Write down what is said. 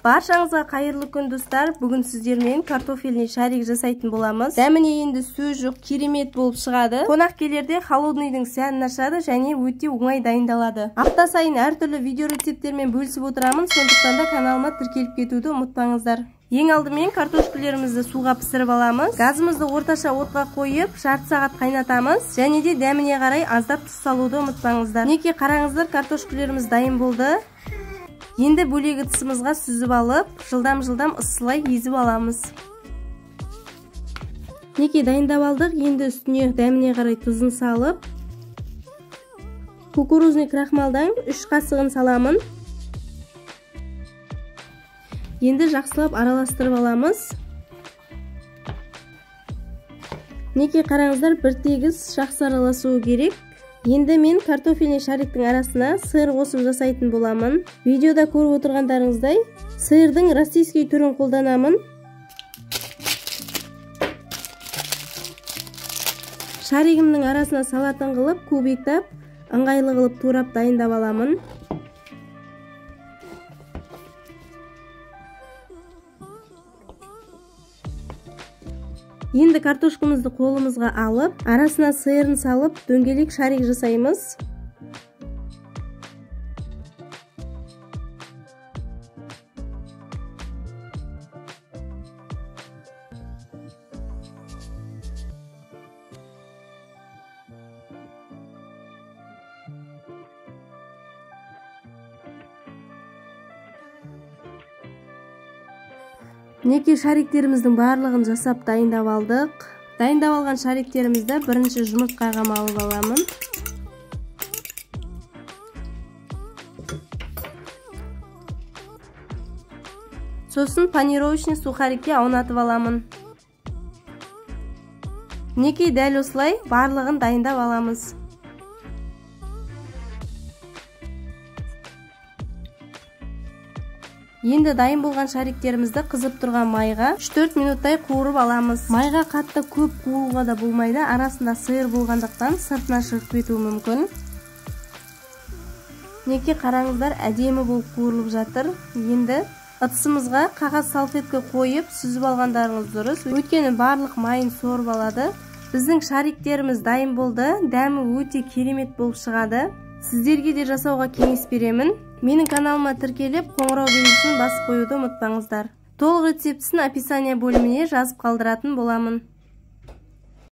Баршаңызға қайырлы күн, достар. Бүгін сіздермен картофельный шарик жасайтын боламыз. Дәміне енді сөз жоқ, керемет болып шығады. Қонақ келерде холодныйдың сәнін ашады және өте оңай дайындалады. Апта сайын әртүрлі видео рецепттермен бөлісіп отырамын, сондықтан да каналыма тіркеліп кетуді ұмытпаңыздар. Ең алдымен картошкалерімізді суға пісіріп аламыз. Газымызды орташа отқа қойып, жарты сағат қайнатамыз. Және де дәміне қарай аздап тұз салуды ұмытпаңыздар. Мінекей қараңыздар, картошкалеріміз дайын болды. Енді бөлек ыдысымызға сүзіп алып, жылдам-жылдам ысылай езіп аламыз. Мінекей дайындап алдық. Енді үстіне дәміне қарай тұзын салып, кукурузный крахмалдан 3 қасығын саламын. Енді жақсылап араластырып аламыз. Мінекей қараңыздар, бір тегіс жақсы араласуы керек. Енді мен картофельный шариктің арасына сыр қосып жасайтын боламын. Видеода көріп отырғандарыңыздай, сырдың российский түрін қолданамын. Шаригімнің арасына салатын қылып, кубиктап, ыңғайлы қылып турап дайындап аламын. Енді картошкамызды қолымызға алып, арасына сырын салып, дөңгелек шарик жасаймыз. Мінекей шариктеріміздің барлығын жасап дайындап алдық. Дайындап алған шариктерімізді бірінші жұмыртқаға малып аламын. Сосын панировочный сухарикке аунатып аламын. Мінекей дәл осылай барлығын дайындап аламыз. Енді дайын болған шариктерімізді қызып тұрған майға 3-4 минуттай қуырып аламыз. Майға қатты көп қуыруға да болмайды, арасында сыр болғандықтан сыртына шығып кетуі мүмкін. Мінекей қараңыздар, әдемі болып қуырылып жатыр. Енді ыдысымызға қағаз салфетка қойып сүзіп алғандарыңыз дұрыс, өйткені барлық майын сорып алады. Біздің шариктеріміз дайын болды, дәмі өте керемет болып шығады. Сіздерге де жасауға кеңес беремін. Менің каналыма тіркеліп, қоңырау белгісін басып қоюды ұмытпаңыздар. Толық рецептісін описание бөліміне жазып қалдыратын боламын.